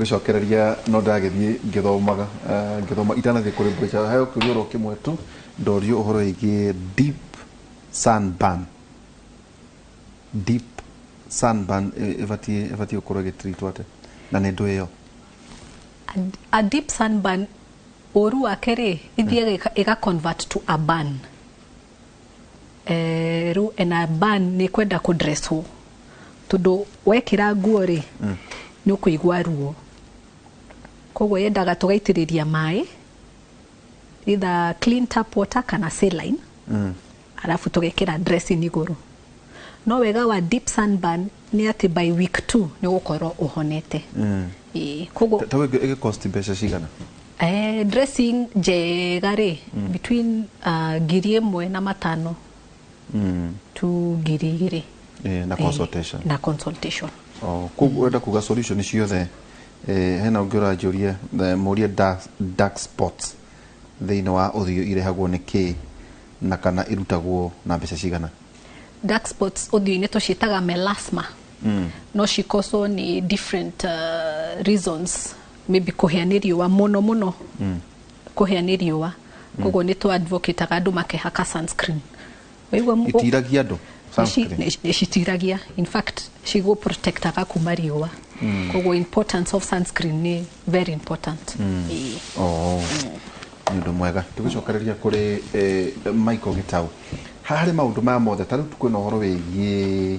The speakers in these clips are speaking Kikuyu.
Tũgĩcokereria no ndagĩthiĩ ngĩthomaga, ngĩthoma itanathiĩ kũrĩ mbeca. Heo kĩũria oro kĩmwe tu ndorio ũhoro wĩgiĩ deep sunburn. Deep sunburn ĩbatiĩ gũkorwo ĩgĩtreatwo atĩa na nĩ ndũ ĩyo? A deep sunburn, ũru wake rĩ, ithiaga ĩga convert to a burn. Rĩu ena burn nĩ kwenda kũdresswo, tondũ wekĩra nguo rĩ, nĩ ũkũigua ruo. Koguo yendaga tũgaitĩrĩria maĩ, either clean tap water kana saline, alafu tũgekĩra dressing igũrũ. No wega wa deep sunburn nĩ atĩ by week 2 nĩ ũgũkorwo ũhonete. Ĩĩ, koguo Ta ĩgĩcost mbeca cigana? Dressing njega rĩ, between 1500 to 2000. Na consultation? Na consultation. Oh, koguo wenda kuga solution ciothe, hena ũngĩ ũranjũria, mũrie dark spots thĩinĩ wa ũthiũ irehagwo nĩ kĩ na kana irutagwo na mbeca cigana? Dark spots ũthiũ-inĩ tũciĩtaga melasma. No cikoswo nĩ different reasons, maybe kũhĩa nĩ riũa mũno mũno, kũhĩa nĩ riũa. Koguo nĩ tũ advocate andũ makehaka sunscreen. Waigua Itiragia andũ sunscreen? Nĩ citiragia. In fact, cigũ protectaga kuma riũa. Koguo importance of sunscreen nĩ very important. Ĩĩ. Oh, nĩ ũndũ mwega. Tũgĩcokereria kũrĩ Michael Gĩtau, harĩ maũndũ maya mothe, ta rĩu kwĩna ũhoro wĩgiĩ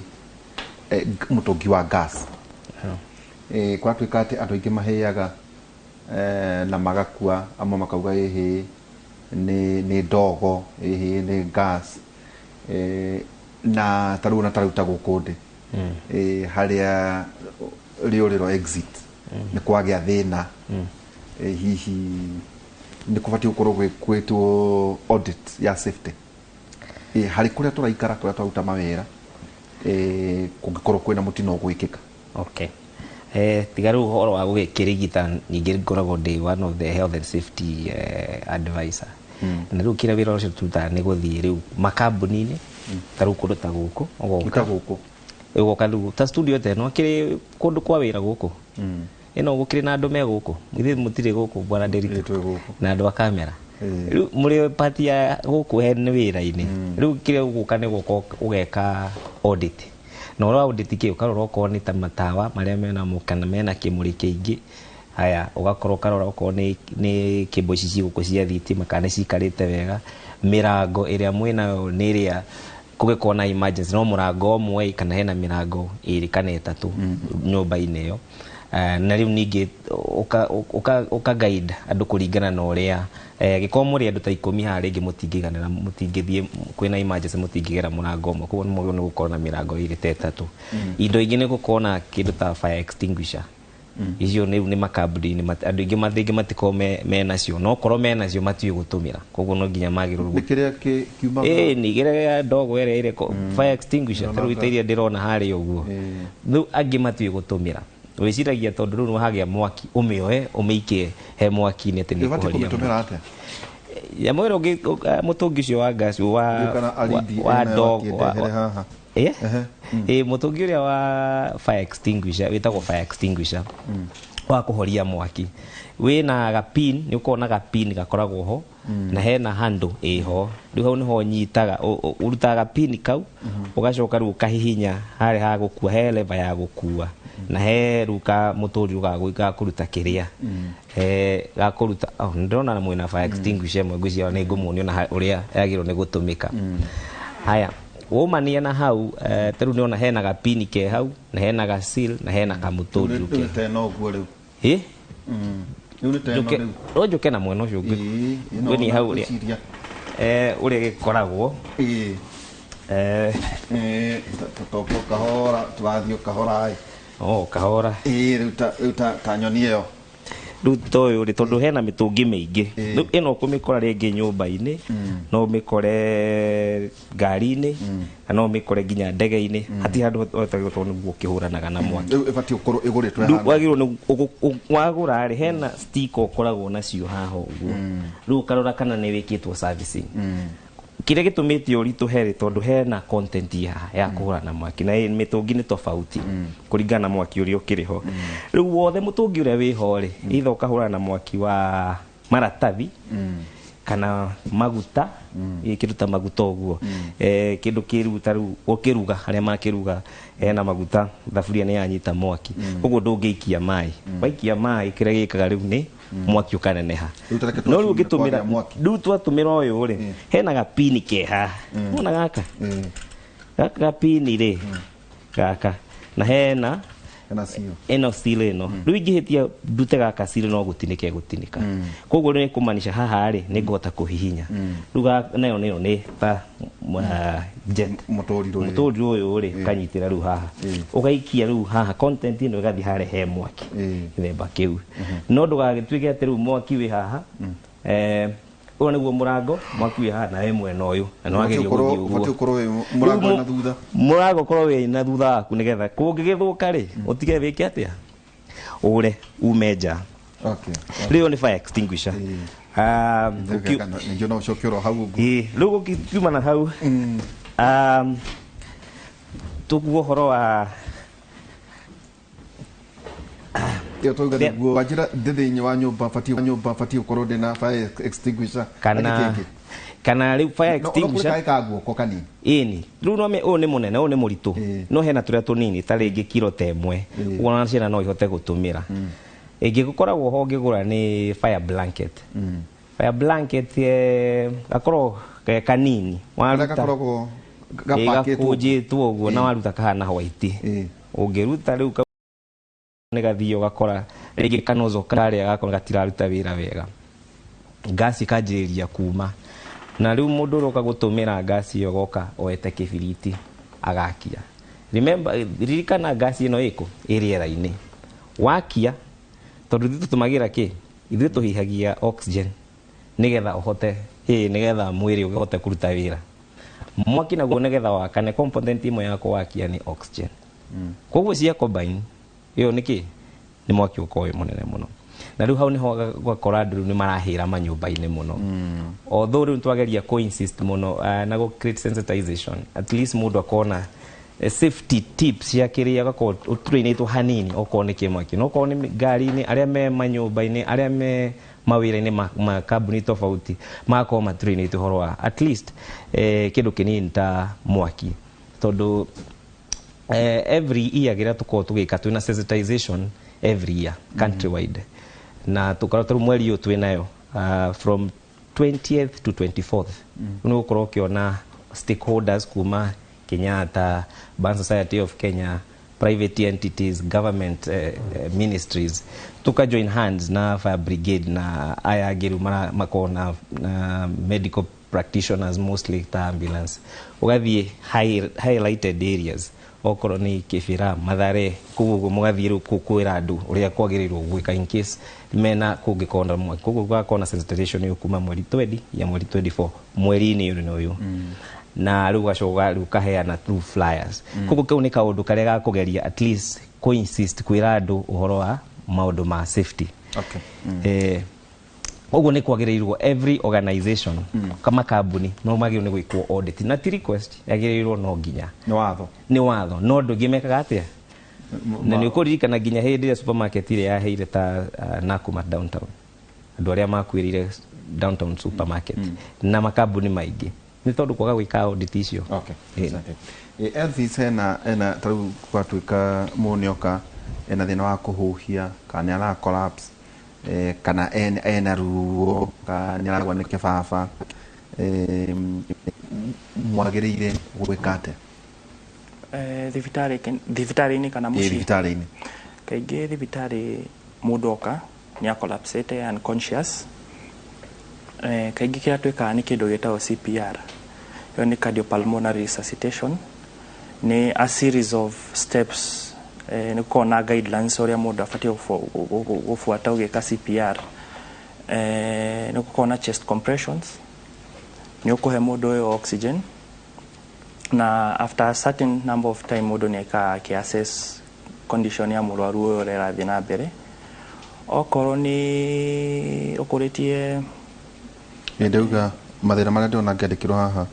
mũtũngi wa gas. Kũratuĩka atĩ andũ aingĩ mahĩaga na magakua, amwe makauga ĩhĩ nĩ ndogo, ĩhĩ nĩ gas. Na ta rĩu ona ta rĩu ta gũkũ ndĩ harĩa rĩũrĩro exit nĩ kwagĩa thĩna. Hihi nĩ kũbatiĩ gũkorwo gwĩtwo audit ya safety harĩ kũrĩa tũraikara, kũrĩa twaruta mawĩra, kũngĩkorwo kwĩna mũtino ũgwĩkĩka? Okay. Tiga rĩu ũhoro wa gũgĩkĩrigita, ningĩ ngoragwo ndĩ one of the health and safety advisor. Na rĩu kĩrĩa wĩra ũcio tũrutaga nĩ gũthiĩ rĩu makambuni-inĩ, ta rĩu kũndũ ta gũkũ ũgoka. Ta gũkũ. Ũgoka rĩu ta studio ta ĩno, akĩrĩ kũndũ kwa wĩra gũkũ ĩno, gũkĩrĩ na andũ me gũkũ, ithuĩ mũtirĩ gũkũ, bwana Nderitu? Ĩĩ, twĩ gũkũ. Na andũ a kamera. Ĩĩ. Rĩu mũrĩ part ya gũkũ he nĩ wĩra-inĩ. Rĩu kĩrĩa ũgũka nĩ gũka ũgeka audit, na ũhoro wa audit kĩ ũkarora okorwo nĩ ta matawa marĩa menamo kana mena kĩmũrĩ kĩingĩ. Haya, ũgakorwo ũkarora okorwo nĩ kĩmbo ici ci gũkũ cia thitima kana nĩ cikarĩte wega, mĩrango ĩrĩa mwĩnayo nĩ ĩrĩa kũngĩkorwo na emergency no mũrango ũmwe kana hena mĩrango ĩrĩ kana ĩtatũ nyũmba-inĩ ĩyo. Na rĩu ningĩ ũka guide andũ kũringana na ũrĩa gĩkorwo mũrĩ andũ ta 10 haha, rĩngĩ mũtingĩiganĩra, mũtingĩthiĩ kwĩna emergency, mũtingĩgera mũrango ũmwe, koguo nĩ mwagĩrĩirwo nĩ gũkorwo na mĩrango ĩrĩ ta ĩtatũ. Indo ingĩ nĩ gũkorwo na kĩndũ ta fire extinguisher. Icio nĩ makambuni-inĩ, andũ aingĩ rĩngĩ matikoragwo menacio, no korwo menacio matiũĩ gũtũmĩra, koguo no nginya magĩrĩirwo Nĩ kĩrĩa kiumaga? Ĩĩ, nĩ kĩrĩa ndogo ĩrĩa ĩrĩ fire extinguisher, ta rĩu ta iria ndĩrona harĩa ũguo. Rĩu angĩ matiũĩ gũtũmĩra, wĩciragia tondũ rĩu hagĩa mwaki ũmĩoe ũmĩikie he mwaki-inĩ atĩ nĩ Ĩbatiĩ kũhoria kũmĩtũmĩra mwaki. atĩa? Nyamũ ĩno mũtũngi ũcio wa gas wa Ndiũĩ kana Aridi wa ĩno ndogo wakĩndehere haha. Eh? Ĩ, mũtũngi ũrĩa wa fire extinguisher wĩtagwo fire extinguisher wa kũhoria mwaki wĩna gapin, nĩ ũkoragwo na gapin gakoragwo ho na hena handle ĩho. Rĩu hau nĩho ũnyitaga, ũrutaga gapin kau, ũgacoka rĩu ũkahihinya harĩa ha gũkua, he lever ya gũkua na he rĩu ka mũtũrirũ ga kũruta kĩrĩa ga kũruta. Oh, nĩndĩrona mwĩna fire extinguisher ĩmwe, ngwĩciria nĩ ngũmuonia ona ũrĩa yagĩrĩirwo nĩ gũtũmĩka. Haya, waumania na hau, ta rĩu nĩona hena gapini ke hau na hena ga seal na hena kamũtũrirũ Rĩu ke nĩ ta ĩno ũguo rĩu. Ĩ? Rĩu nĩ ta ĩno Njũke rĩu. No njũke na mwena ũcio ũngĩ. Ĩĩ, ĩno Ngwĩnie hau ũrĩa ngwĩciria. Ũrĩa gĩkoragwo. Ĩĩ. Ĩĩ, toka kahora, tũrathiĩ o kahora ĩ. Oh, kahora. Ĩĩ, rĩu ta nyoni ĩyo. Rĩu ta ũyũ rĩ, tondũ hena mĩtũngi mĩingĩ. Ĩĩ. Rĩu ĩno ũkũmĩkora rĩngĩ nyũmba-inĩ, no ũmĩkore ngari-inĩ, na no ũmĩkore nginya ndege-inĩ. Hatirĩ handũ hotagĩrwo tondũ nĩguo ũkĩhũranaga na mwaki. Rĩu ĩbatiĩ gũkorwo ĩgũrĩtwo Rĩu ĩhana. wagĩrĩirwo nĩ wagũra rĩ, hena sticker ũkoragwo nacio haha ũguo. Rĩu ũkarora kana nĩ wĩkĩtwo servicing. Kĩrĩa gĩtũmĩte ũritũhe rĩ, tondũ hena content ya ya kũhũrana mwaki na mĩtũngi nĩ tofauti kũringana na mwaki ũrĩa ũkĩrĩ ho. Rĩu wothe mũtũngi ũrĩa wĩho rĩ, either ũkahũrana na mwaki wa maratathi kana maguta, kĩndũ ta maguta ũguo, kĩndũ kĩruta rĩu ũkĩruga, arĩa makĩruga hena maguta, thaburia nĩ yanyita mwaki, ũguo ndũngĩikia maĩ. Waikia maĩ, kĩrĩa gĩkaga rĩu nĩ mwaki ũkaneneha. Rĩu ta reke No rĩu twassume ũngĩtũmĩra kwagĩa mwaki. Rĩu twatũmĩra ũyũ rĩ, hena gapini ke haha, wona gaka, gaka gapini rĩ, gaka na hena Kana cio. Ĩno seal ĩno rĩu ingĩhĩtia ndute gaka seal, no gũtinĩka ĩgũtinĩka. Koguo nĩ kũmanisha haha rĩ, nĩ ngũhota kũhihinya rĩu nayo nĩyo nĩ ta jet. Mũtũrirũ. Mũtũrirũ ũyũ rĩ, ũkanyitĩra rĩu haha, ũgaikia rĩu haha, content ĩno ĩgathiĩ harĩa he mwaki. Gĩthemba kĩu no ndũgagĩtuĩke atĩ rĩu mwaki wĩ haha, ũyũ nĩguo mũrango, mwaki wĩ haha na wĩ mwena ũyũ na nĩ wagĩrĩirwo gũthiĩ ũguo. Ũbatiĩ ũkorwo wĩ mũrango Rĩu wĩna thutha. Mũrango ũkorwo wĩ na thutha waku nĩgetha kũngĩgĩthũka rĩ, ũtige wĩke atĩa, ũre ume nja. Rĩu nĩ fire extinguisher. Ningĩ no ũcoke oro hau ũguo. Ĩĩ, rĩu gũkiuma na hau, tũguo ũhoro wa Ĩyo twauga nĩguo wanjĩra ndĩ thĩinĩ wa nyũmba, batiĩ nyũmba batiĩ gũkorwo ndĩna fire extinguisher. Kana Na kĩngĩ? Kana rĩu fire No kũrĩ extinguisher. kaĩ ka guoko kanini. Ĩni, rĩu no ũyũ nĩ mũnene, ũyũ nĩ mũritũ. No hena tũrĩa tũnini ta rĩngĩ kiro ta 1, ũguo ona ciana no ihote gũtũmĩra. Ĩngĩ gũkoragwo ho ũngĩgũra nĩ fire blanket. Fire blanket, gakoragwo ke kanini. Karĩa Waruta gakoragwo gapakĩtwo. Gakũnjĩtwo ũguo na waruta kahana white. Ũngĩruta rĩu nĩ gathiĩ ũgakora rĩngĩ kanozo karĩa gako gatiraruta wĩra wega, ngasi ĩkanjĩrĩria kuma, na rĩu mũndũ ũrĩa ũka gũtũmĩra ngasi ĩyo goka oete kĩbiriti agakia. Remember, ririkana, ngasi ĩno ĩkũ ĩ rĩera-inĩ. Wakia, tondũ ithuĩ tũtũmagĩra kĩ, ithuĩ tũhihagia oxygen nĩgetha ũhote nĩgetha mwĩrĩ ũhote kũruta wĩra. Mwaki naguo nĩgetha wakane, component ĩmwe ya kũwakia nĩ oxygen. Koguo cia combine ĩyo nĩ kĩ, nĩ mwaki ũkorwo wĩ mũnene mũno, na rĩu hau nĩho ũgakora andũ rĩu nĩ marahĩra manyũmba-inĩ mũno, although rĩu twageria kũ insist mũno na gũ create sensitization, at least mũndũ akona safety tips cia kĩrĩa ũgakorwo ũtrainĩtwo hanini, okorwo nĩ kĩmwaki, no okorwo nĩ ngari-inĩ, arĩa me manyũmba-inĩ, arĩa me mawĩra-inĩ ma kambuni tofauti, magakorwo matrainĩtwo ũhoro wa at least kĩndũ kĩnini ta mwaki, tondũ every year kĩrĩa tũkoragwo tũgĩka, twĩna sensitization every year countrywide, na tũkorwo tũrĩ mweri ũyũ twĩnayo from 20th to 24th. Nĩ gũkorwo ũkĩona stakeholders kuma Kenyatta, Burn Society of Kenya, private entities, government, ministries, tuka join hands na fire brigade na aya angĩ rĩu makoragwo na medical practitioners, mostly ta ambulance, ũgathiĩ highlighted areas, okorwo nĩ Kĩbĩra, Mathare, kũu ũguo, mũgathiĩ rĩu kwĩra andũ ũrĩa kwagĩrĩirwo gwĩka in case mena kũngĩkorwo na mwaki. Koguo gũgakorwo na sensitization ĩyo kuma mweri 20 ya mweri 24, mweri-inĩ ũyũ na ũyũ, na rĩu ũgacoka rĩu ũkaheana through flyers. Koguo kau nĩ kaũndũ karĩa gakũgeria at least kũ insist kwĩra andũ ũhoro wa maũndũ ma safety. Ũguo nĩ kwagĩrĩirwo every organization kama kambuni no magĩrĩirwo nĩ gwĩkwo audit, na ti request yagĩrĩirwo, no nginya. Nĩ watho. Nĩ watho, no andũ aingĩ mekaga atĩa? Na nĩ ũkũririkana nginya hĩndĩ ĩrĩa supermarket ĩrĩa yaheire ta Nakumatt downtown, andũ arĩa makuĩrĩire downtown supermarket na makambuni maingĩ nĩ tondũ kwaga gwĩka audit icio. Asante. Elvis, hena ta rĩu gwatuĩka mũndũ nĩoka ena thĩna wa kũhuhia, kana nĩ ara collapse, kana ena ruo, kana nĩ aragwa nĩ kĩbaba, mwagĩrĩire gwĩka atĩa? Thibitarĩ-inĩ kana mũciĩ? Thibitarĩ-inĩ. Kaingĩ thibitarĩ mũndũ oka nĩ acollapsĩte, unconscious, kaingĩ kĩrĩa twĩkaga nĩ kĩndũ gĩtagwo CPR. Ĩyo nĩ cardiopulmonary resuscitation. Nĩ a series of steps, nĩ gũkoragwo na guidelines ũrĩa mũndũ abatiĩ gũbuata ũgĩka CPR. Nĩ gũkoragwo na chest compressions, nĩ ũkũhe mũndũ ũyũ oxygen, na after a certain number of time mũndũ nĩ ekaga akĩ-assess condition ya mũrwaru ũyũ ũrĩa ĩrathiĩ na mbere. Okorwo nĩ ũkũrĩtie Ndauga Mathĩna marĩa ndĩrona ngĩandĩkĩrwo haha,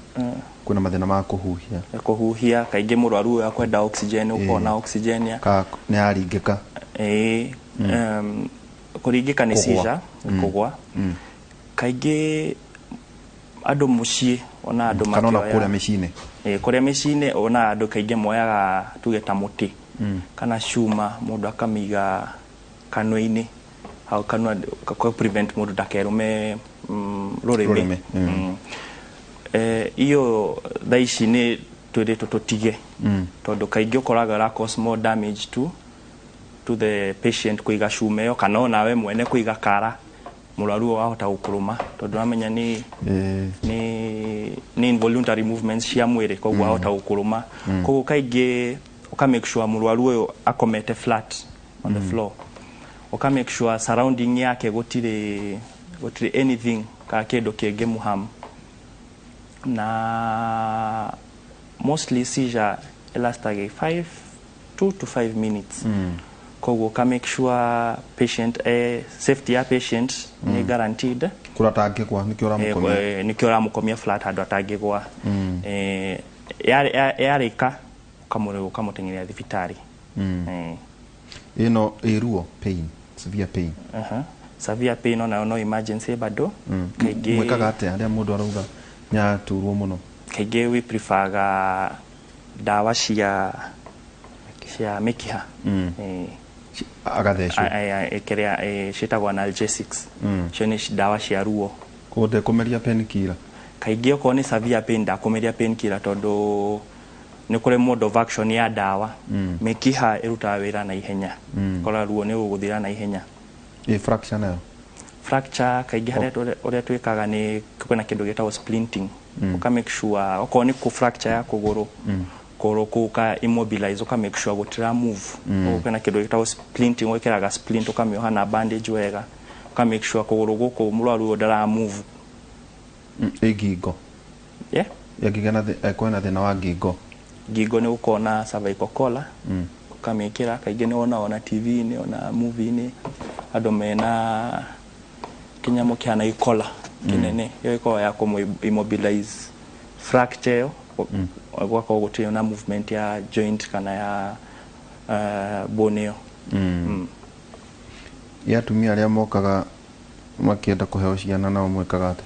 kwĩna mathĩna ma kũhuhia. Kũhuhia, kaingĩ mũrwaru ũyũ akwenda oxygen, ũkona oxygen ya Ka nĩ aringĩka. Ĩĩ, kũringĩka nĩ Kũgũa. Seizure, kũgwa. Kaingĩ andũ mũciĩ ona andũ Kana ona makĩoya- kũrĩa mĩciĩ-inĩ. Ĩĩ, kũrĩa mĩciĩ-inĩ ona andũ kaingĩ moyaga tuge ta mũtĩ kana cuma, mũndũ akamĩiga kanua-inĩ hau kanua ka prevent mũndũ ndakerũme rũrĩmĩ. Rũrĩmĩ. Iyo thaa ici nĩ twĩrĩtwo tũtige, tondũ kaingĩ ũkoraga ĩra cause more damage to the patient kũiga cuma ĩyo, kana onawe mwene kũiga kara mũrwaru ũyũ wahota gũkũrũma, tondũ wamenya nĩ nĩ involuntary movements cia mwĩrĩ, koguo ahota gũkũrũma. Koguo kaingĩ ũka make sure mũrwaru ũyũ akomete flat on the floor, ũka make sure surrounding yake gũtirĩ anything kana kĩndũ kĩngĩmũham. Na mostly seizure ĩlastaga 5 2 to 5 minutes, koguo ka make sure patient, safety ya patient nĩ guaranteed. Kũrĩa atangĩgwa, nĩkĩo ũramũkomia. Nĩkĩo ũramũkomia flat handũ atangĩgwa. Yarĩka ũkamũteng'eria thibitarĩ. Ĩno ĩruo, pain, severe pain. Aha. Severe pain onayo no emergency bado kaingĩ. Mwĩkaga atĩa rĩrĩa mũndũ arauga nĩaturwo mũno? Kaingĩ we preferga ndawa cia mĩkiha. Agathecwo. Kĩrĩa ciĩtagwo analgesics. Icio nĩ ndawa cia ruo. Koguo ndekũmeria painkiller? Kaingĩ okorwo nĩ severe pain ndakũmeria painkiller, tondũ nĩ kũrĩ mode of action ya ndawa. Mĩkiha ĩrutaga wĩra na ihenya, kora ruo nĩ rũgũthira na ihenya. Ĩ fracture nayo? Fracture kaingĩ harĩa ũrĩa twĩkaga nĩ kwĩna kĩndũ gĩtagwo splinting. Ũka make sure okorwo nĩ kũ fracture ya kũgũrũ, kũgũrũ kũu ka immobilize, ũka make sure gũtira move. Koguo kwĩna kĩndũ gĩtagwo splinting, wĩkĩraga splint, ũkamĩoha na bandage wega, ũka make sure kũgũrũ gũkũ mũrwaru ũyũ ndara move. Ĩ ngingo? Yeah. Ĩngĩgĩa na kwĩna thĩna wa ngingo? Ngingo nĩ gũkorwo na cervical collar, ũkamĩkĩra. Kaingĩ nĩ wonaga ona TV-inĩ, ona movie-inĩ, andũ mena kĩnyamũ kĩhana gĩkola kĩnene. Ĩyo ĩkoragwo ya kũmũ immobilize fracture ĩyo, gũgakorwo gũtirĩ na movement ya joint kana ya bone ĩyo. Ĩ atumia arĩa mokaga makĩenda kũheo ciana, nao mwĩkaga atĩa?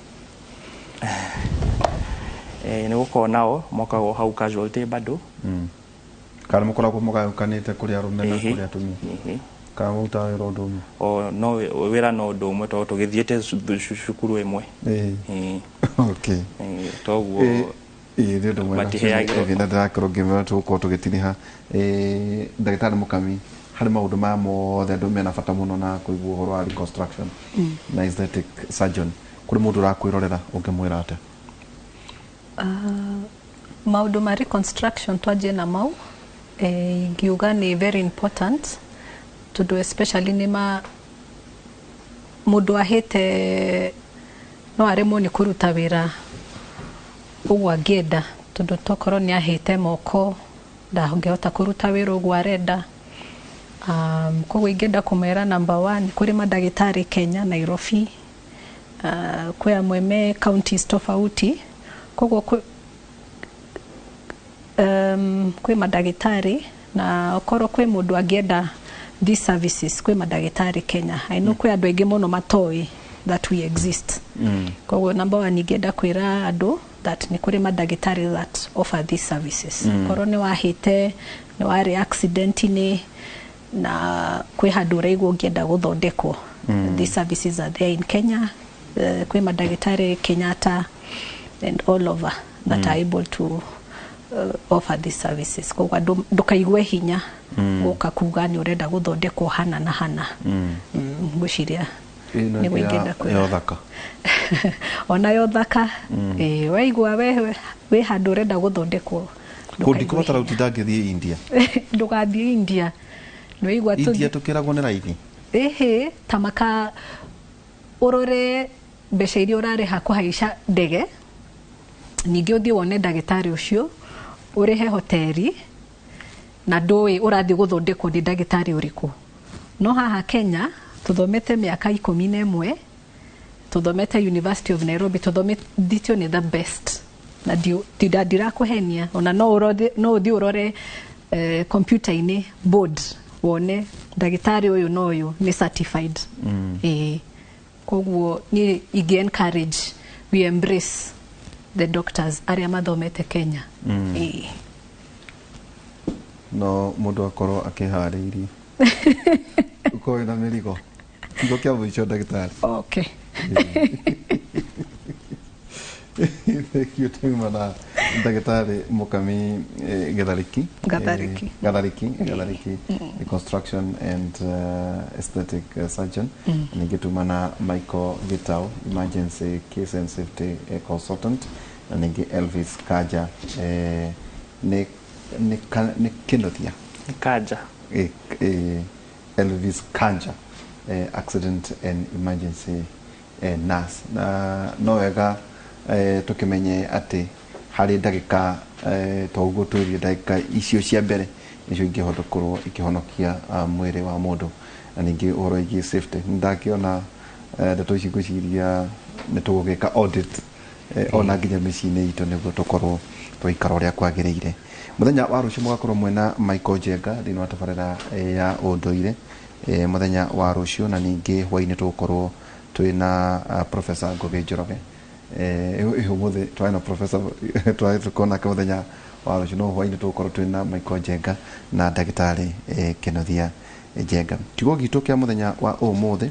Nĩ gũkorwo nao mokagwo hau casualty bado. Kana mũkoragwo mũgayũkanĩte kũrĩ arũme na Ĩhĩ. kũrĩ atumia? Ĩhĩ. Kana mũrutaga wĩra ũndũ ũmwe? O no wĩra no ũndũ ũmwe, tondũ tũgĩthiĩte cukuru ĩmwe. Ĩĩ. Ĩĩ, toguo Ĩĩ, nĩ ũndũ mwega. Matiheagĩrwo. Ĩvinda ndĩrakorwo ngĩmwĩra tũgũkorwo tũgĩtiriha. Ndagĩtarĩ Mũkami, harĩ maũndũ maya mothe andũ mena bata mũno na kũigua ũhoro wa reconstruction na aesthetic surgeon, kũrĩ mũndũ ũrakwĩrorera, ũngĩmwĩra atĩa? Maũndũ ma reconstruction, twanjie na mau, ingiuga nĩ very important, tondũ especially nĩ ma mũndũ ahĩte no aremwo nĩ kũruta wĩra ũguo angĩenda, tondũ tokorwo nĩ ahĩte moko, ndangĩhota kũruta wĩra ũguo arenda. Koguo ingĩenda kũmera, number one, kũrĩ mandagĩtarĩ Kenya, Nairobi, kwĩ amwe me counties tofauti. Koguo kwĩ mandagĩtarĩ, na okorwo kwĩ mũndũ angĩenda these services, kwĩ mandagĩtarĩ Kenya. I know kwĩ andũ aingĩ mũno matoĩ that we exist. Koguo number one, ingĩenda kwĩra andũ that nĩ kũrĩ mandagĩtarĩ that offer these services. Korwo nĩ wahĩte, nĩ warĩ accident-inĩ na kwĩ handũ ũraigua ũngĩenda gũthondekwo, these services are there in Kenya. Kwĩ mandagĩtarĩ Kenyatta and all over that are able to offer these services. Koguo andũ ndũkaigue hinya gũka kuga nĩ ũrenda gũthondekwo hana na hana. Ngwĩciria Ĩno nĩguo ĩngĩ ingĩenda ya kwĩra. Ya ũthaka. Onayo thaka. Ĩĩ, waigua we wĩ handũ ũrenda gũthondekwo, Kũ ndũkaigue ndikũbatara hinya. gũtinda ngĩthiĩ India. Ndũgathiĩ India, nĩwaigua? India tũkĩragwo nĩ raithi. Ĩhĩ, ta maka ũrore mbeca iria ũrarĩha kũhaica ndege, ningĩ ũthiĩ wone ndagĩtarĩ ũcio, ũrĩhe hoteri, na ndũĩ ũrathiĩ gũthondekwo nĩ ndagĩtarĩ ũrĩkũ. No haha Kenya tũthomete mĩaka 11. Tũthomete University of Nairobi, tũthomithĩtio nĩ the best, na ndirakũhenia, ona no no ũthiĩ ũrore computer-inĩ board wone ndagĩtarĩ ũyũ na ũyũ nĩ certified. Ĩĩ, koguo niĩ ingĩ encourage we embrace the doctors arĩa mathomete Kenya. Ĩĩ. No mũndũ akorwo akĩharĩirie, ũkorwo wĩna mĩrigo. Kiugo kĩa mũico, ndagĩtarĩ. Okay. Thank you. Twauma na ndagĩtarĩ Mũkami Gĩthariki. Gathariki. Gathariki, Gathariki, reconstruction and aesthetic surgeon. Ningĩ tuma na Michael Gitau, emergency case and safety consultant, na ningĩ Elvis Kaja, nĩ Kĩnuthia. Nĩ Kanja. Elvis Kanja, accident and emergency nurse. Na no wega tũkĩmenye atĩ harĩ ndagĩka to ũguo twĩrire, ndagĩka icio cia mbere nĩcio ingĩhota gũkorwo ikĩhonokia mwĩrĩ wa mũndũ. Na ningĩ ũhoro wĩgiĩ safety, nĩ ndakĩona ndeto ici, ngwĩciria nĩ tũgũgĩka audit ona nginya mĩciĩ-inĩ itũ nĩguo tũkorwo twaikara ũrĩa kwagĩrĩire. Mũthenya wa rũciũ mũgakorwo mwena Michael Njenga thĩinĩ wa tabarĩra ya ũndũire mũthenya wa rũciũ, na ningĩ hwaĩ-inĩ tũgũkorwo twĩna Professor Ngũgĩ Njoroge. Ũmũthĩ twarĩ na Professor, twarĩ tũkorwo nake mũthenya wa rũciũ, no hwaĩ-inĩ tũgũkorwo twĩna Michael Njenga na ndagĩtarĩ Kĩnuthia Njenga. Kiugo gitũ kĩa mũthenya wa ũmũthĩ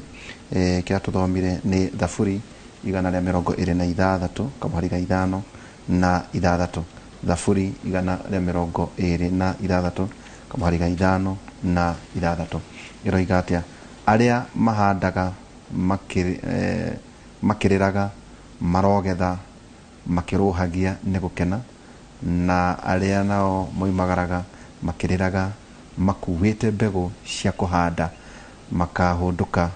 kĩrĩa tũthomire nĩ Thaburi 126 kamũhari ga 5 na 6. Thaburi 126 kamũhari ga 5 na 6 ĩroiga atĩa? Arĩa mahandaga makĩrĩraga marogetha makĩrũhagia nĩ gũkena, na arĩa nao moimagaraga makĩrĩraga makuĩte mbegũ cia kũhanda makahũndũka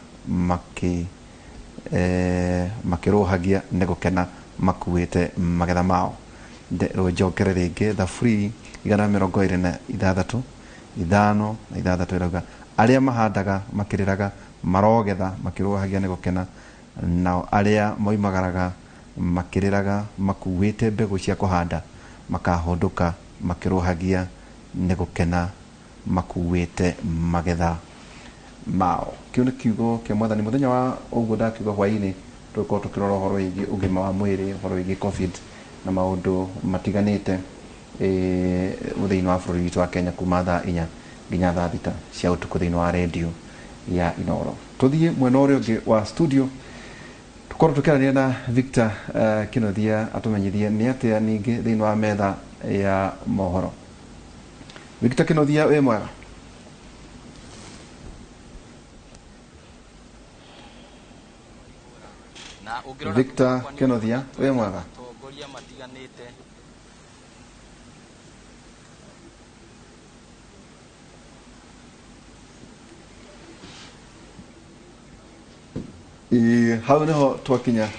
makĩrũhagia nĩ gũkena makuĩte magetha mao. Njokere rĩngĩ, Thaburi 126 5 na 6 ĩrauga, arĩa mahandaga makĩrĩraga marogetha makĩrũhagia nĩ gũkena, nao arĩa moimagaraga makĩrĩraga makuĩte mbegũ cia kũhanda makahũndũka makĩrũhagia nĩ gũkena makuĩte magetha mao. Kĩu nĩ kiugo kĩa Mwathani. Mũthenya wa ũguo ndakiuga hwaĩ-inĩ tũgũkorwo tũkĩrora ũhoro wĩgiĩ ũgima wa mwĩrĩ, ũhoro wĩgiĩ COVID na maũndũ matiganĩte thĩinĩ wa bũrũri witũ wa Kenya, kuma thaa 4 nginya thaa 6 cia ũtukũ thĩinĩ wa redio ya Inoro. Tũthiĩ mwena ũrĩa ũngĩ wa studio, tũkorwo tũkĩaranĩria na Victor Kĩnuthia atũmenyithie nĩ atĩa ningĩ thĩinĩ wa metha ya mohoro. Victor Kĩnuthia, wĩ mwega? Na ũngĩrora Victor Kĩnuthia, wĩ mwega? Atongoria matiganĩte. Ĩĩ, hau nĩho twakinya.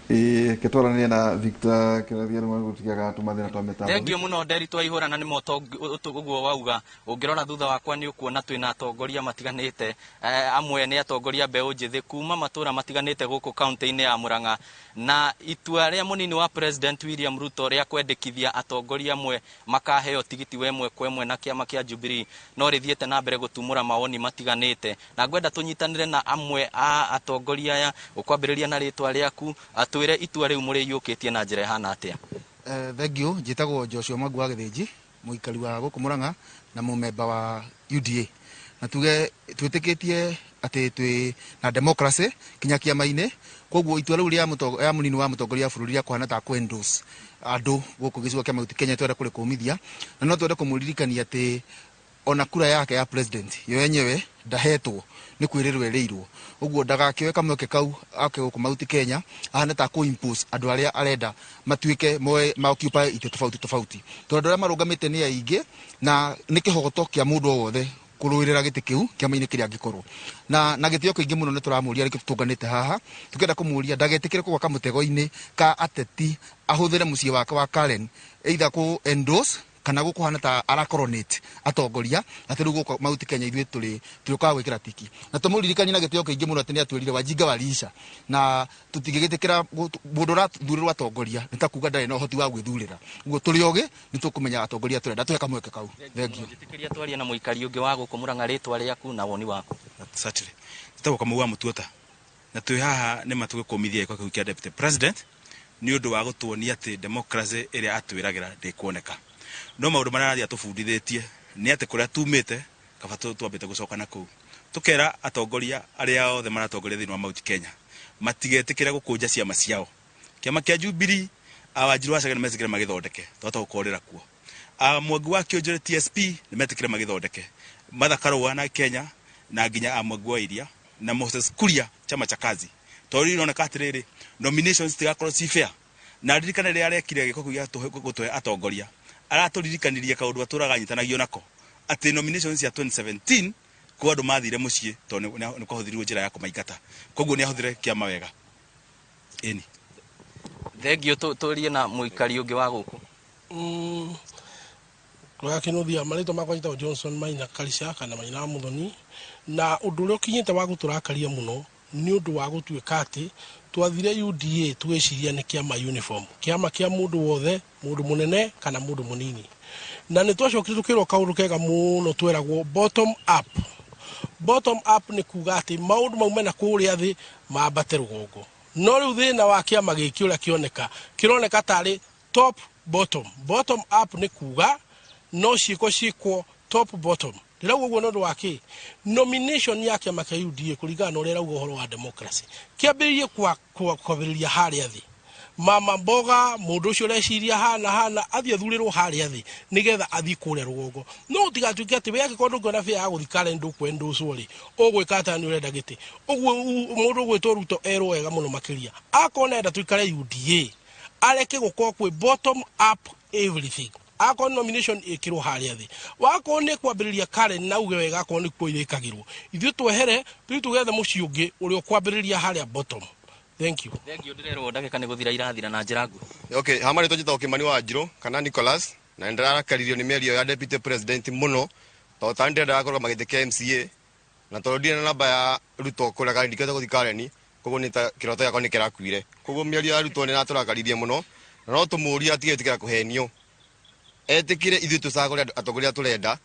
Ĩĩ, kĩtwaranĩria na Victor Kĩnuthia nĩ gũtigaga tũmathĩna twa mĩtambo. Thengiũ mũno, Nderi. Twaihũra na nĩ moto ũguo wauga. Ũngĩrora thutha wakwa nĩ ũkuona twĩna atongoria matiganĩte. Amwe nĩ atongoria mbeũ njĩthĩ kuma matũra matiganĩte gũkũ kaunti-inĩ ya Murang'a, na itua rĩa mũnini wa President William Ruto rĩa kwendekithia atongoria amwe makaheo tigiti wa ĩmwe kwa ĩmwe na kĩama kĩa Jubilee no rĩthiĩte na mbere gũtumũra mawoni matiganĩte, na ngwenda tũnyitanĩre na amwe a atongoria aya. Ũkwambĩrĩria na rĩtwa rĩaku, atwĩre itua rĩu mũrĩiyũkĩtie na njĩra ĩhana atĩa. Thank you. Njĩtagwo Joshua Mwangu wa Gĩthĩnji, mũikari wa gũkũ Murang'a na mũmemba wa UDA. Na tuge twĩtĩkĩtie atĩ twĩ na democracy kinya kĩama-inĩ, koguo itua rĩu rĩa mũnini wa mũtongoria wa bũrũri rĩa kũhana ta kũ endorse andũ gũkũ gĩcigo kĩa Mount Kenya twenda kũrĩkũmithia, na no twende kũmũririkania atĩ ona kura yake ya president yo yenyewe ndahetwo, nĩ kwĩrĩrwo ĩrĩirwo. Ũguo ndagakĩoe kamweke kau ake gũkũ Mount Kenya ahane ta kũ impose andũ arĩa arenda matuĩke moe ma occupy itĩ tofauti tofauti, tondũ andũ arĩa marũgamĩte nĩ aingĩ na nĩ kĩhoto kĩa mũndũ o wothe kũrũĩrĩra gĩtĩ kĩu kĩama-inĩ kĩrĩa angĩkorwo na gĩtĩo kĩingĩ mũno. Nĩ tũramũria rĩngĩ, tũtũnganĩte haha tũkĩenda kũmũria ndagetĩkĩre kũgwa kamũtego-inĩ ka ateti, ahũthĩre mũciĩ wake wa Karen either kũ endorse. Kana gũkũhana ta aracoronate atongoria atĩ rĩu gũkũ Mount Kenya ithuĩ tũrĩ tũrĩũkaga gwĩkĩra tiki. Na tũmũririkanie na gĩtĩo kĩingĩ mũno atĩ nĩ atwĩrire wajinga waliisha, na tũtingĩgĩtĩkĩra mũndũ ũrathurĩrwo atongoria nĩ ta kuga ndarĩ na ũhoti wa gwĩthurĩra. Ũguo tũrĩ ogĩ nĩ tũkũmenya atongoria tũrenda, tũhe kamweke kau. Thank you. Njĩtĩkĩria twarie na mũikari ũngĩ wa gũkũ Murang'a, rĩtwa rĩaku na woni waku. Certainly. Njĩtagwo Kamau wa Mũtuota, na twĩ haha nĩ ma tũgĩkũmithia gĩko kĩu kĩa deputy president nĩ ũndũ wa gũtuonia atĩ democracy ĩrĩa atwĩragĩra ndĩkuoneka. No maũndũ marĩa arathiĩ atũbundithĩtie nĩ atĩ kũrĩa tumĩte kaba twambĩte gũcoka na kũu. Tũkera atongoria arĩa othe maratongoria thĩinĩ wa Mount Kenya matigetĩkĩre gũkũnja ciama ciao. Kĩama kĩa Jubilee, Wanjiru wa Chege nĩ metĩkĩre magĩthondeke, twahota gũkorĩra kuo. Mwangi wa Kĩonjore TSP nĩ metĩkĩre magĩthondeke, Martha Karua na Kenya na nginya Mwangi wa Iria na Moses Kuria chama cha kazi, tondũ rĩu ironeka atĩrĩrĩ, nominations citigakorwo ci fair. Na ririkane rĩrĩa arekire gĩko kĩu gĩa gũtũhe atongoria, aratũririkanirie kaũndũ atũraga anyitanagio nako atĩ nominations cia 2017 kwĩ andũ mathire mũciĩ tondũ nĩ kwahũthĩrirwo njĩra ya kũmaingata. Koguo nĩ ahũthĩre kĩama wega. Ĩni. Thengiũ. Tũrie na mũikari ũngĩ wa gũkũ. Kwega Kinuthia, marĩtwa makwa njĩtagwo Johnson Maina Karisha kana Maina wa Muthoni. Na ũndũ ũrĩa ũkinyĩte wa gũtũrakaria mũno nĩ ũndũ wa gũtuĩka atĩ twathire UDA tũgĩciria nĩ kĩama uniform, kĩama kĩa mũndũ wothe, mũndũ mũnene kana mũndũ mũnini. Na nĩ twacokire tũkĩrwo kaũndũ kega mũno, tweragwo bottom up. Bottom up nĩ kuga atĩ maũndũ maume na kũrĩa thĩ mambate rũgongo. No rĩu thĩna wa kĩama gĩkĩ ũrĩa kĩoneka kĩroneka tarĩ top bottom. Bottom up nĩ kuga no ciĩko ciĩkwo top bottom. Ndĩrauga ũguo nĩ ũndũ wa kĩ nomination ya kĩama kĩa UDA kũringana na ũrĩa ĩrauga ũhoro wa democracy kĩambĩrĩrie kwa kwambĩrĩria harĩa thĩ, mama mboga, mũndũ ũcio ũreciria hana hana athiĩ athurĩrwo harĩa thĩ nĩgetha athiĩ kũrĩa rũgongo. No ũtigatuĩke atĩ we angĩkorwo ndũngĩona bĩa ya gũthiĩ Karen ndũkwendũcwo rĩ, ũgwĩka atĩa? Nĩ ũrenda gĩtĩ ũguo. Mũndũ ũgwĩtwo Ruto erwo wega mũno makĩria, akorwo nĩarenda tũikare UDA, areke gũkorwo kwĩ bottom up everything. Akorwo nomination ĩkĩrwo harĩa thĩ, wakorwo nĩ kwambĩrĩria Karen na uge wega, akorwo nĩ kuo irĩkagĩrwo, ithuĩ twehere tũthiĩ tũgethe mũciĩ ũngĩ ũrĩa ũkwambĩrĩria harĩa bottom. Thank you. Thengiũ. Ndĩrerwo ndagĩka nĩ gũthira irathira na njĩra nguhĩ. Okay, ha marĩtwa njĩtagwo Kimani wa Njirũ kana Nicholas, na nĩndĩrarakaririo nĩ mĩario ya deputy president mũno, tondũ tani ndĩrendaga kũrũgama gĩtĩ kĩa MCA, na tondũ ndirĩ na namba ya Ruto kũrĩa Karen ndingĩhota gũthiĩ Karen. Koguo nĩ ta kĩroto gĩakwa nĩ kĩrakuire. Koguo mĩario ya Ruto nĩ ĩratũrakaririe mũno, na no tũmũrie atige gwĩtĩkĩra kũhenio, etĩkĩre ithuĩ tũcagũre andũ atongoria arĩa tũrenda,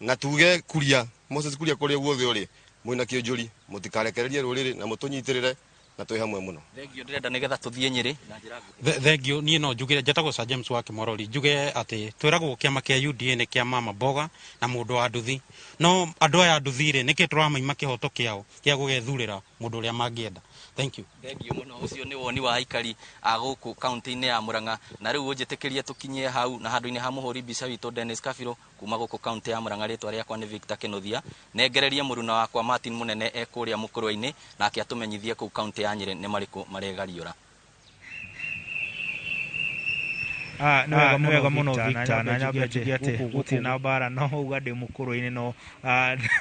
na tuge Kuria, Moses Kuria, kũrĩa guothe ũrĩ mwĩna Kĩũnjũri, mũtikarekererie rũrĩrĩ na mũtũnyitĩrĩre na twĩ hamwe mũno. Thengiũ. Ndĩrenda nĩgetha tũthiĩ Nyĩrĩ na njĩra nguhĩ. Thengiũ. Niĩ no njugire, njĩtagwo Sir James wa Kĩmorori, njuge atĩ twĩragwo kĩama kĩa UDA nĩ kĩa mama mboga na mũndũ wa nduthi. No andũ aya a nduthi rĩ, nĩkĩ tũramaima kĩhoto kĩao gĩa gũgethurĩra mũndũ ũrĩa mangĩenda? Thank you. Thengiũ mũno. Ũcio nĩ woni wa aikari a gũkũ kaunti-inĩ ya Murang'a. Na rĩu ũnjĩtĩkĩrie tũkinyie hau na handũ-inĩ ha mũhũri mbica witũ Dennis Kabirũ kuma gũkũ kaunti ya Murang'a, rĩtwa rĩakwa nĩ Victor Kĩnuthia. Nengererie mũruna wakwa Martin Mũnene e kũrĩa mũkũrwe-inĩ, nake atũmenyithie kũu kaunti ya Nyĩrĩ nĩ marĩkũ maregariũra. Nĩ wega mũno Victor, na nyambe njuge atĩ gũtirĩ na mbara no uga ndĩ mũkũrũ-inĩ, no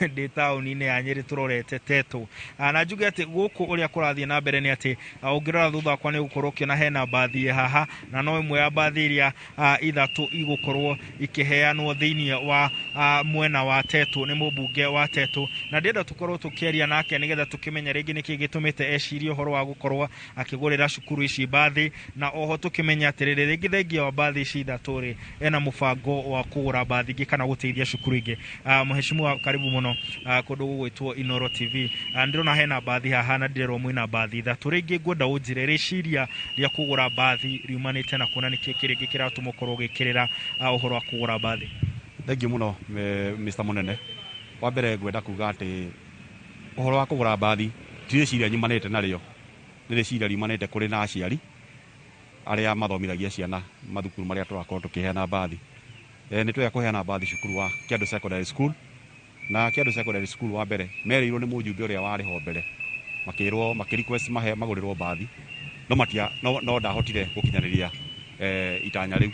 ndĩ taũni-inĩ ya Nyĩrĩ tũrorete Tetũ. Na njuge atĩ gũkũ ũrĩa kũrathiĩ na mbere nĩ atĩ ũngĩrora thutha wakwa nĩ ũgũkorwo ũkĩona hena mbathi ĩ haha, na no ĩmwe ya mbathi iria ithatũ igũkorwo ikĩheanwo thĩinĩ wa mwena wa Tetũ nĩ mũmbunge wa Tetũ. Na ndĩrenda tũkorwo tũkĩaria nake nĩgetha tũkĩmenye rĩngĩ nĩkĩ gĩtũmĩte ecirie ũhoro wa gũkorwo akĩgũrĩra cukuru ici mbathi, na oho tũkĩmenye atĩrĩrĩ, rĩngĩ thengia wa mbathi ici ithatũ rĩ, ena mũbango wa kũgũra mbathi ingĩ kana gũteithia cukuru ingĩ. Mheshimiwa, karibu mũno kũndũ gũgwĩtwo Inoro TV. Ndĩrona hena mbathi haha na ndĩrerwo mwĩna mbathi ithatũ. Rĩngĩ ngwenda ũnjĩre rĩciria rĩa kũgũra mbathi riumanĩte na kuona nĩkĩ kĩrĩngĩ kĩratũma ũkorwo ũgĩkĩrĩra ũhoro wa kũgũra mbathi? Thengiũ mũno, Mr Mũnene. Wa mbere ngwenda kuga atĩ ũhoro wa kũgũra mbathi ti rĩciria nyumanĩte narĩo, nĩ rĩciria riumanĩte kũrĩ na aciari arĩa mathomithagia ciana mathukuru marĩa tũrakorwo tũkĩheana mbathi. Nĩ twega kũheana mbathi cukuru wa Kĩandũ Secondary School, na Kĩandũ Secondary School wa mbere merĩirwo nĩ mũjumbe ũrĩa warĩ ho mbere, makĩrwo makĩ request mahe magũrĩrwo mbathi, no matia no ndahotire gũkinyanĩria itanya rĩu.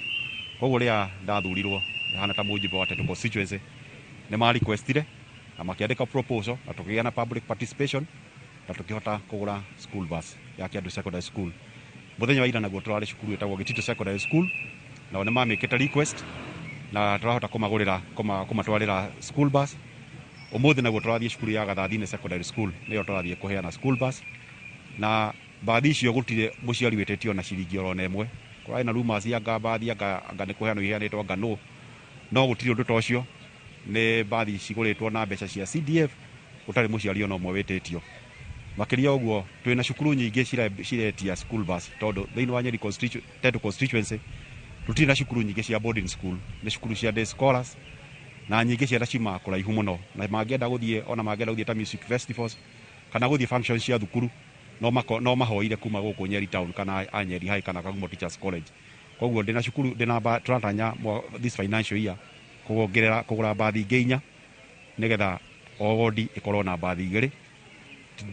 Koguo rĩrĩa ndathurirwo hana ta mũjumbe wa Tetu constituency, nĩ ma requestire na makĩandĩka proposal, na tũkĩgĩa na public participation na tũkĩhota kũgũra school bus ya Kĩandũ Secondary School. Mũthenya wa ira naguo tũrarĩ cukuru ĩtagwo Gĩtitũ Secondary School, nao nĩ mamĩkĩte request. Na tũrahota kũmagũrĩra kũmatwarĩra school bus. Ũmũthĩ naguo tũrathiĩ cukuru ya Gathathini Secondary School, nĩyo tũrathiĩ kũheana school bus. Na mbathi icio gũtirĩ mũciari wĩtĩtio na ciringi oro na ĩmwe. Kũrarĩ na rumors anga mbathi anga nĩ kũheanwo iheanĩtwo anga nũ, no gũtirĩ ũndũ ta ũcio. Nĩ mbathi cigũrĩtwo na mbeca cia CDF, gũtarĩ mũciari ona ũmwe wĩtĩtio. Makĩria ũguo, twĩna cukuru nyingĩ ciretia school bus, tondũ thĩinĩ wa Nyeri Tetu constituency tũtirĩ na cukuru nyingĩ cia boarding school, nĩ cukuru cia day scholars, na nyingĩ ciana ciumaga kũraihu mũno, na mangĩenda gũthiĩ, ona mangĩenda gũthiĩ ta music festivals kana gũthiĩ functions cia thukuru, no mahoire kuma gũkũ Nyeri town kana a Nyeri High kana Kagumo Teachers College. Koguo ndĩna cukuru ndĩna tũratanya this financial year kuongerera kũgũra mbathi ingĩ 4, nĩgetha o wodi ĩkorwo na mbathi 2,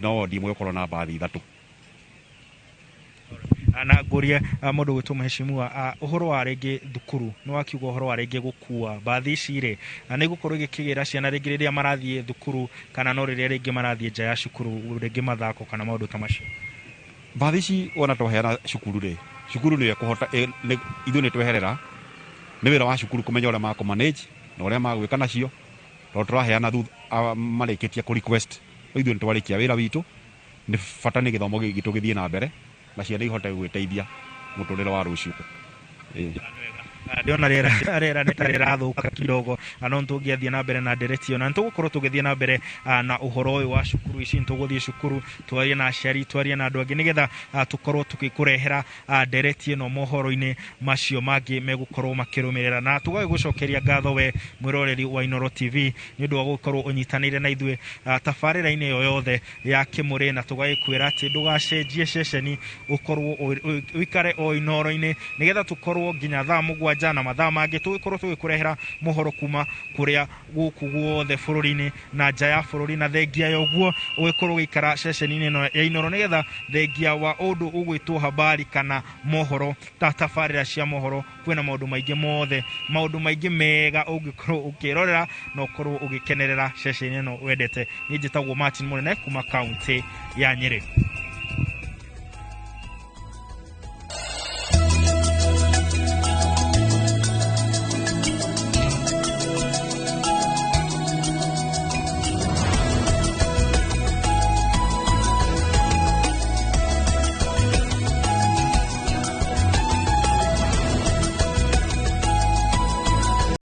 no wodi ĩmwe ĩkorwo na mbathi 3. Na ngũrie mũndũ gwĩtwo mheshimiwa, ũhoro wa rĩngĩ thukuru, nĩ wakiuga ũhoro wa rĩngĩ gũkua mbathi ici rĩ, nĩ gũkorwo igĩkĩgĩra ciana rĩngĩ rĩrĩa marathiĩ thukuru, kana no rĩrĩa rĩngĩ marathiĩ nja ya cukuru, rĩngĩ mathako kana maũndũ ta macio? Mbathi ici wona twaheana cukuru rĩ, cukuru nĩyo ĩkũhota, ithuĩ nĩ tweherera. Nĩ wĩra wa cukuru kũmenya ũrĩa makũ manage na ũrĩa magwĩka nacio, tondũ tũraheana marĩkĩtie kũ request. Ithuĩ nĩ twarĩkia wĩra witũ, nĩ bata nĩ gĩthomo gitũ gĩthiĩ na mbere na ciana ihote gwĩteithia mũtũrĩre wa rũciũ. Ndĩrona rĩera nĩ ta rĩrathũka kidogo, no nĩtũngĩathiĩ na mbere na ndereti ĩyo, na nĩtũgũkorwo tũgĩthiĩ na mbere na ũhoro ũyũ wa cukuru ici. Nĩtũgũthiĩ cukuru twarie na aciari, twarie na andũ angĩ, nĩgetha tũkorwo tũgĩkũrehera ndereti ĩno mohoro-inĩ macio mangĩ megũkorwo makĩrũmĩrĩra. Na tũgagĩgũcokeria ngatho we mwĩroreri wa Inooro TV nĩ ũndũ wa gũkorwo ũnyitanĩire na ithuĩ tabarĩra-inĩ ĩyo yothe ya Kĩmũrĩ, na tũgagĩkwĩra atĩ ndũgacenjie ceceni, ũkorwo ũikare o Inooro-inĩ, nĩgetha tũkorwo nginya thaa 7 na mathaa mangĩ tũgĩkorwo tũgĩkũrehera mohoro kuma kũrĩa gũkũ guothe bũrũri-inĩ na nja ya bũrũri. Na thengia ya ũguo ũgĩkorwo ũgĩikara ceceni-inĩ ĩno ya Inooro, nĩgetha thengia wa ũndũ ũgwĩtwo habari kana mohoro ta tabarĩra cia mohoro, kwĩna maũndũ maingĩ mothe, maũndũ maingĩ mega ũngĩkorwo ũkĩrorera na ũkorwo ũgĩkenerera ceceni ĩno wendete. Niĩ njĩtagwo Martin Mũnene kuma kaunti ya Nyĩrĩ.